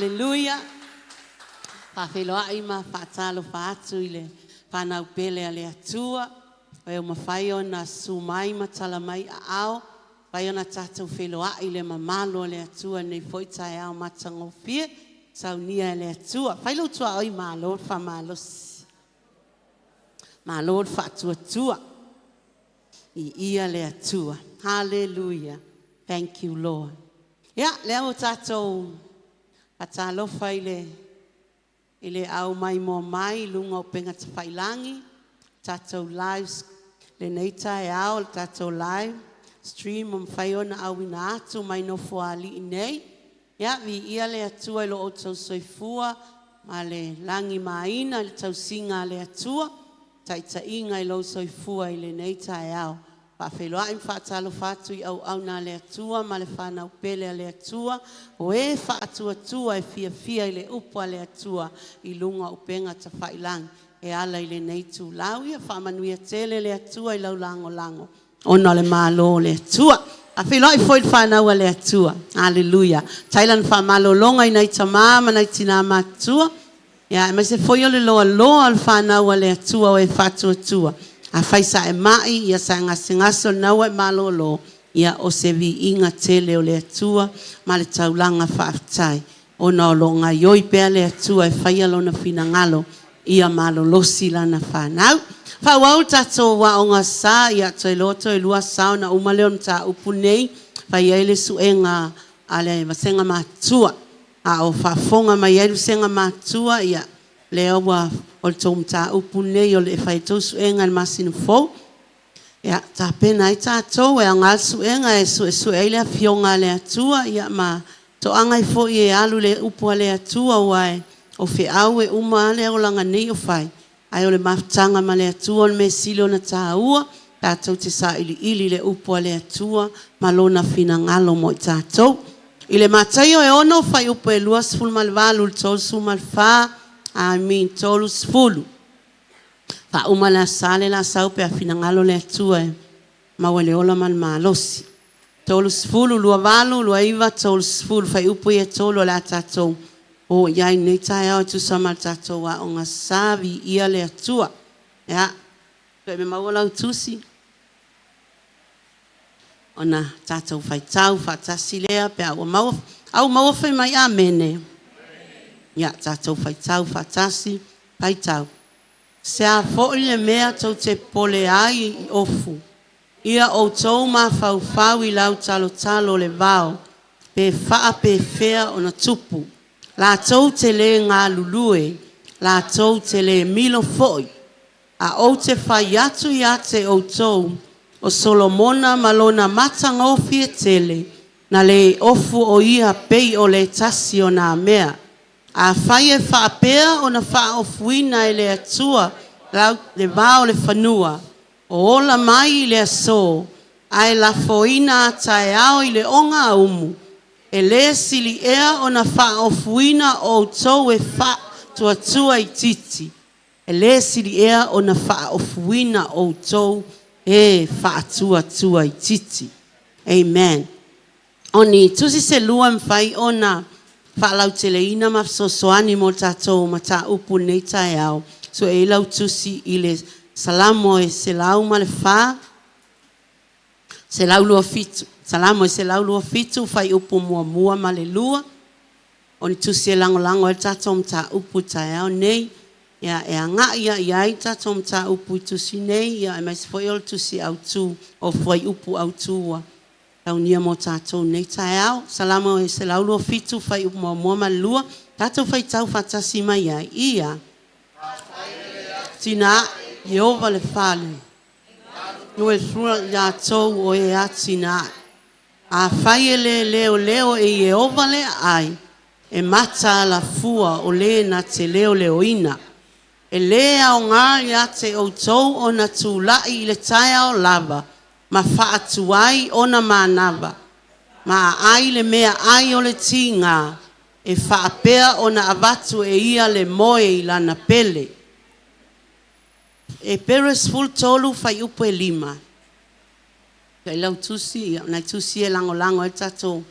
Haleluia! Faafeiloai ma faatalofa atu i le fanau pele a le Atua, o e ua mafai ona susu mai ma tala mai aao, mafai ona tatou feiloai i le mamalu o le Atua i lenei foi taeao matagofie, saunia e le Atua. Fai lou tuaoi, malo le faamalosi, malo le faatuatua, viia le Atua. Haleluia. Thank you Lord. Ia, lea ua tatou faatalofa i le au maimoa mai i luga o upega tafailagi, tatou live lenei taeao, le tatou live stream ua mafai ona auina atu mai Nofoalii nei. Ia, viia le Atua i lo outou soifua ma le lagimaina i le tausiga a le Atua, taitaiga i lou soifua i lenei taeao. Faafeiloai ma faatalofa atu i auauna a le Atua ma le fanau pele a le Atua, o e faatuatua e fiafia i le upu a le Atua i luga o upega tafailagi e ala i lenei itulau. Ia faamanuia tele le Atua i lau lagolago ona o le Malo o le Atua. Faafeiloai foi i le fanau a le Atua. Aleluia. Faafetai lana faamalologa i nai tama ma nai tina matutua, ia aemaise foi o le loaloa o le fanau a le Atua o e faatuatua. Afai sa e mai, ia sa e gasegase, o lena ua e malolo, ia o se viiga tele o le Atua ma le taulaga faafetai ona o lo o gaoioi pea le Atua e faia Lona finagalo ia malolosi lana fanau. Faaauau le tatou aoga sa, ia toe loa toe lua sa ona uma lea o le mataupu lenei, fai ai le suega a le vasega matutua. A o faafofoga mai ai le vasega matutua, ia lea ua o le tou mataupu lenei e fai ai le tou suega i le masina fou. Ia, tapena ai tatou, e aoga le suega e suesue ai le Afioga a le Atua, ia ma toaga ai foi e alu i le upu a le Atua, aua o feau e uma lava le olaga nei o fai, ae o le mafutaga ma le Atua o le mea e sili ona taua, tatou te sailiili i le upu a le Atua ma Lona finagalo mo i tatou. I le Mataio e 6 fuaiupu e 28 i le 34, I mean 30. Faauma le Aso Sa le la sau pe a finagalo le Atua e maua le ola ma le malosi. 30, 28, 29, 30, fuaiupu ia e tolu o le a tatou o i ai i lenei taeao e tusa ma le tatou Aoga Sa, Viia le Atua. Ia, toe maua lau tusi ona tatou faitau faatasi lea pe a ua maua. A ua maua fai mai Amene. Ia tatou faitau faatasi, faitau. Se a foi le mea tou te popole ai i ofu, ia outou mafaufau i lau talotalo o le vao, pe faapefea ona tupu. Latou te le galulue, latou te le milo foi. A ou te fai atu ia te outou, o Solomona ma lona matagofie tele, na le ofu o ia pei o le tasi o nā mea. Afai e faapea ona faaofuina e le Atua le vao o le fanua, o ola mai i le asō, ae lafoina a taeao i le ogaumu, e le sili ea ona faaofuina outou e faatuatua itiiti? E le sili ea ona faaofuina outou e faatuatua itiiti? Amen. O ni tusi se lua e mafai ona faalauteleina ma fesoasoani mo le tatou mataupu i lenei taeao, sue ai lau tusi i le Salamo e 104, 127. Salamo e 127, fuaiupu 1 ma le 2. O ni tusi e lagolago ai le tatou mataupu i le taeao lenei. Ia, e agai lava i ai le tatou mataupu i tusi nei, ia aemaise foi o le tusi autu, o fuaiupu autu ua saunia mo tatou i lenei taeao. Salamo e 127, fuaiupu 1 ma le 2, tatou faitau faatasi mai ai, ia. Tina Ieova le fale, ua i latou o e atinae. Afai e le leoleo e Ieova le aai, e mataala fua o le na te leoleoina. E le aoga ia te outou ona tulai i le taeao lava ma faatuai ona manava, ma aai le meaai o le tiga, e faapea ona avatu e ia le moe i lana pele. Epero e 13 fuaiupu e 5. Lau tusi, o nai tusi ia e lagolago ai le tatou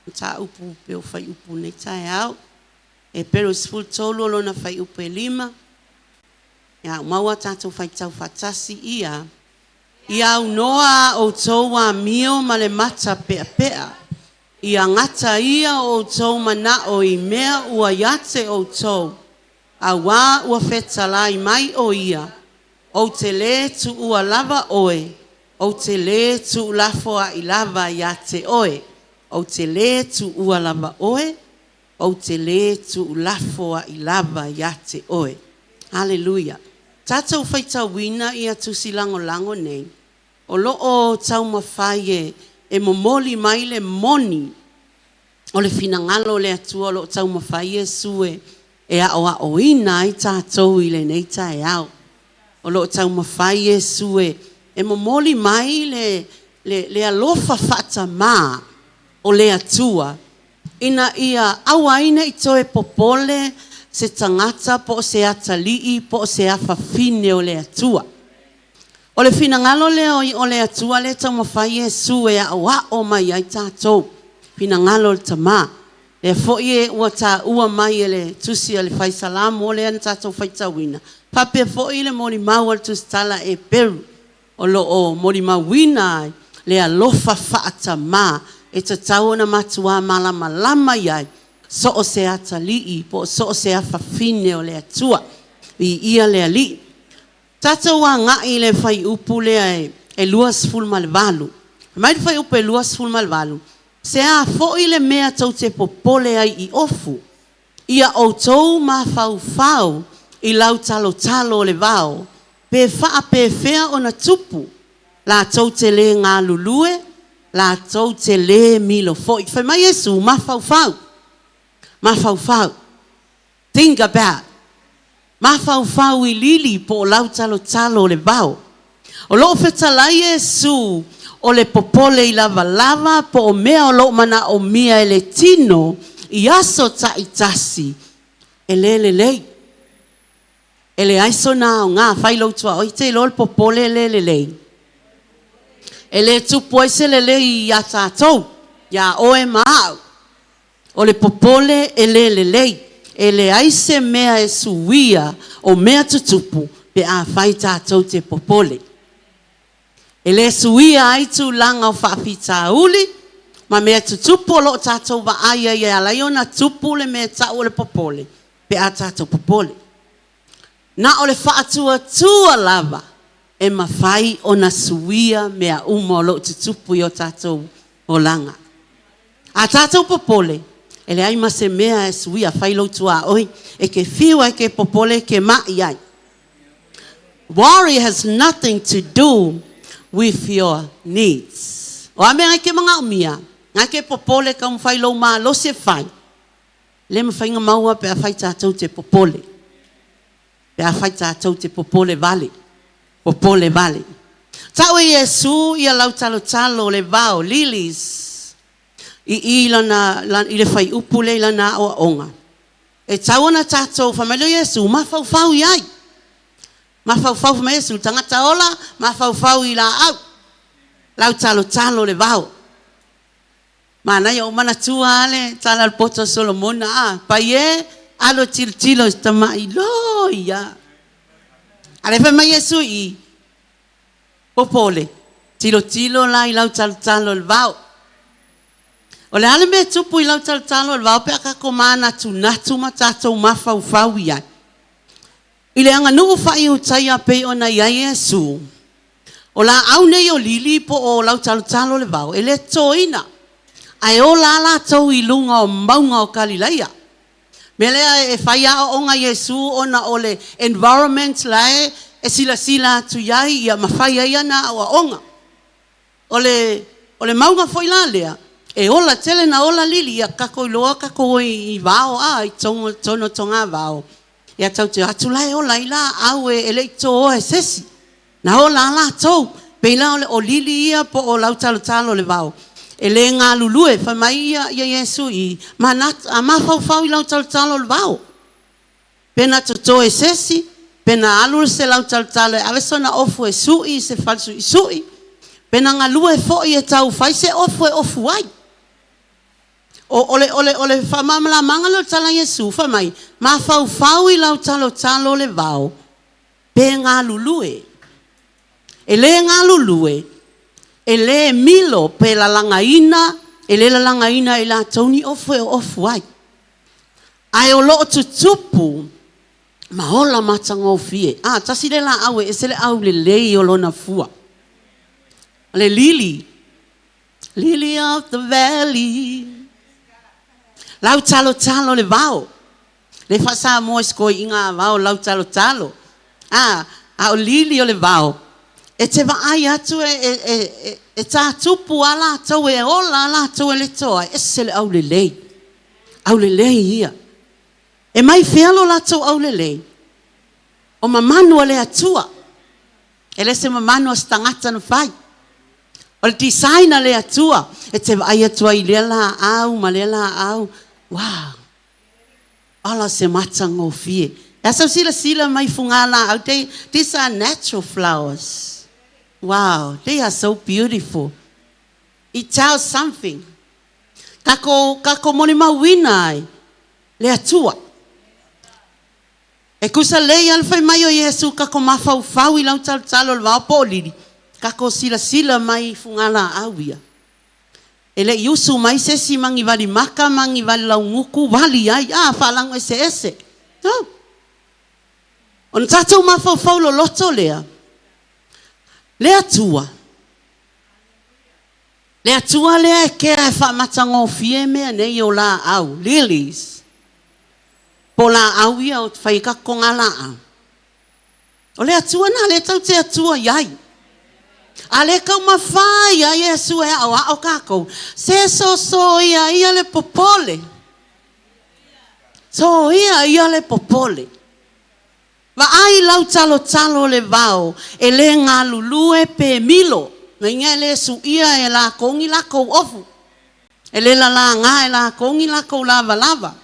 mataupu pei o fuaiupu i lenei taeao. Eperu 13 o lona fuaiupu e 5. Ia maua tatou faitau faatasi ia. Ia aunoa a outou amio ma le mata peapea. Ia gata ia o outou manao i mea ua ia te outou, auā ua fetalai mai o ia, ou te lē tuua lava oe, ou te lē tuulafoai lava ia te oe. Ou te lē tuua lava oe, ou te lē tuulafoai lava ia te oe. Aleluia. Tatou faitauina ia tusi lagolago nei, o lo o taumafai e momoli mai le moni o le finagalo o le Atua o lo o taumafai Iesu e aoaoina ai tatou i lenei taeao. O lo o taumafai Iesu e momoli mai le alofa faatamā o le Atua ina ia aua ai ne i toe popole se tagata po o se atalii po o se afafine o le Atua. O le finagalo lea o le Atua lea e taumafai Iesu e aoao mai ai tatou, finagalo o le Tama. Lea foi ua taua mai e le tusi a le Fai Salamo lea na tatou faitauina, faapea foi le molimau a le Tusitala a Eperu, o lo o molimauina ai le alofa faatamā e tatau ona matua malamalama i ai so o se atalii po o so o se afafine o le Atua. Viia le Alii. Tatou agai i le fuaiupu lea e 28. Fai mai le fuaiupu e 28, se a foi le mea tou te popole ai i ofu, ia outou mafaufau i lautalotalo o le vao, pe faapefea ona tupu, latou te le galulue, latou te le milo foi. Fai mai Iesu, mafaufau, mafaufau, think about, mafaufau i lili po o lautalotalo o le vao. O lo o fetalai Iesu o le popole i lavalava po o mea o lo o manaomia e le tino i aso taitasi, e le lelei. E leai sona aoga, fai lou tuaoi, e te iloa le popole e le lelei. E le tupu ai se lelei ia tatou, ia oe ma au. O le popole e le lelei. E leai se mea e suia o mea tutupu pe afai tatou te popole. E le suia ai tulaga o faafitauli ma mea tutupu o lo o tatou vaai ai e ala ai ona tupu le mea e tau o le popole pe a tatou popole. Na o le faatuatua lava e mafai ona suia mea uma o lo o tutupu i o tatou olaga. A tatou popole, e leai ma se mea e suia, fai lou tuaoi, e te fiu e te popole e te mai ai. Worry has nothing to do with your needs. O a mea e te manaomia, na e te popole taumafai lou malosi e fai, le mafai ona maua pe afai tatou te popole. Pe afai tatou te popole vale, popole vale. Tau e Iesu ia lautalotalo o le vao, lilies, i lana, i le fuaiupu lea i lana aoaoga. E tau ona tatou, fai mai lea o Iesu, mafaufau i ai. Mafaufau, fai mai Iesu, tagata ola, mafaufau i laau. Lautalotalo o le vao. Manaia o manatua le tala o le poto a Solomona, a pai e alo tilotilo i tamai loia. A le fai mai Iesu i popole, tilotilo la i lautalotalo o le vao. O le a le mea e tupu i lautalotalo o le vao pe a tatou manatunatu ma tatou mafaufau i ai. I le aganuu faaiutaia pei ona i ai Iesu, o laau nei o lili po o lautalotalo o le vao, e le totoina, ae ola lava latou i luga o mauga o Kalilaia. Mea lea e fai aoaoga a Iesu ona o le environment la e silasila atu i ai ia ma fai ai ana aoaoga. O le mauga foi la lea, e ola tele na ola lili, ia tatou iloa tatou o i vao i totonu o togavao, ia tatou te o atu la e ola ai laau e le i totoa e se isi. Na ola lava latou. Pei la o lili ia po o lautalotalo o le vao, e le galulue. Fai mai ia Iesu i, mafaufau i lautalotalo o le vao. Pe na toto e se isi, pe na alu se lautalotalo e ave sona ofu e sui i se fale suisui, pe na galue foi e tau fai se ofu e ofu ai. O, o, le, o, le, o le faamalamalamaga lea o le tala a Iesu, fai mai, mafaufau i lau talotalo o le vao, pe galulue. E le galulue, e le milo pe lalagaina, e le lalagaina e i latou ni ofu e oofu ai. Ae o lo o tutupu ma ola matagofie. A, tasi lea laau e ese le aulelei o lona fua. O le lili, lily of the valley. Lau talotalo le vao. Le faa-Samoa i si toeaina vao lau talotalo. A, a o lili o le vao, e te vaai atu e tatupu a latou e ola a latou e le toa, e ese le aulelei. Aulelei ia. E mai fea lo latou aulelei? O mamanu a le Atua. E le se mamanu a se tagata na fai. O le design a le Atua. E te vaai atu ai i lea laau ma lea laau. Wow! Ala se matagofie. E asa silasila mai fuga laau. These are natural flowers. Wow, they are so beautiful. It tells something. Kako, kako molimauina ai le Atua. E kusa lei ala fai mai o Iesu kako mafaufau i lau talotalo o le vao po o lili. Kako silasila mai fuga laau ia. E le i usu mai se isi ma ni valimaka ma ni valilaugutu vali ai, a faalago eseese. No. Ona tatou mafaufau loloto lea, le Atua. Le Atua lea e kea e faamatagofie mea nei o laau, lilies. Po laau ia o fai ka konga laau. O le Atua na le tau te Atua iai. A le kau mawhai a Iesu e ao ao kākou. Se soso ia ia le popole. So ia ia le popole. Vaai lau talotalo le vao, e le galulue pe milo. Na inga e le suia e lakou ni lakou ofu. E le lalaga e lakou ni lakou lavalava.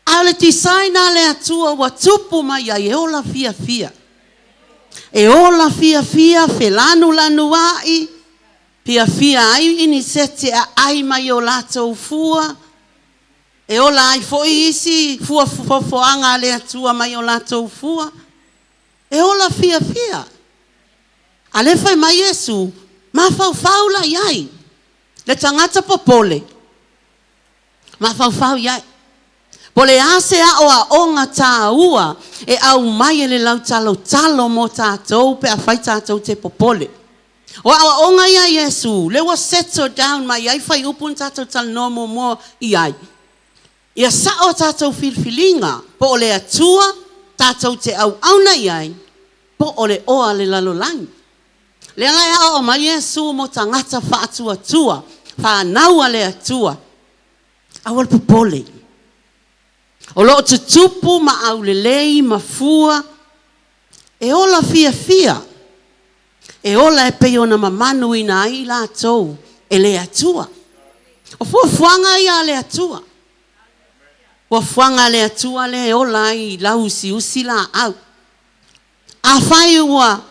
A o le design a le Atua ua tupu mai ai e ola fiafia. E ola fiafia, felanulanu ai, fiafia ai inisete aai mai o latou fua. E ola ai foi isi fua fofoaga a le Atua mai o latou fua. E ola fiafia. A le fai mai Iesu, mafaufau la iai. Le tagata popole, mafaufau iai. Po le a se aoaoga tāua e aumai e le lautalotalo mo tatou pe afai tatou te popole. O aoaoga ia Iesu, le ua settle down mai ai fai upu na tatou talanoa muamua i ai. Ia sao tatou filifiliga, po o le Atua tatou te auauna i ai, po o le oa le lalolagi. Lea la e aoao mai Iesu mo tagata faatuatua, fanau a le Atua. Aua le popole. O lo o tutupu ma aulelei ma fua, e ola fiafia. E ola e pei ona mamanuina ai i latou e le Atua. O fuafuaga ia a le Atua. Fuafuaga a le Atua lea e ola ai i lauusiusi laau. Afai ua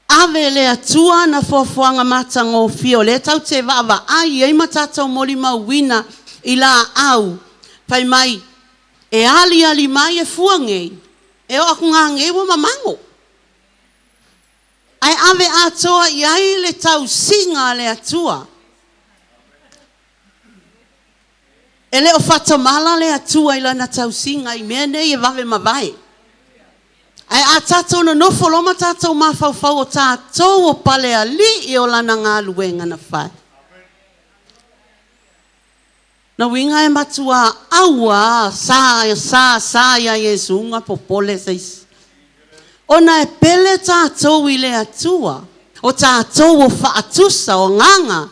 ave le Atua na fuafuaga matagofie o lea tatou te vaavaai ai ma tatou molimauina i laau, fai mai e aliali mai e fua nei, e oo atu ngā nei ua mamago. Ae ave atoa i ai le tausiga a le Atua. E le o faatamala le Atua i lana tausiga i mea nei e vave mavae. Ae a tatou nonofo loa ma tatou mafaufau o tatou o palealii o lana galuega na fai. Na uiga e matua aua sa sa sa ia Iesu nga popole se isi. Ona e pele tatou i le Atua, o tatou o faatusa o agaga,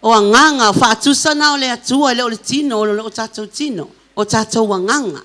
o agaga o faatusa na o le Atua e le o le tino, o le o tatou tino, o tatou agaga.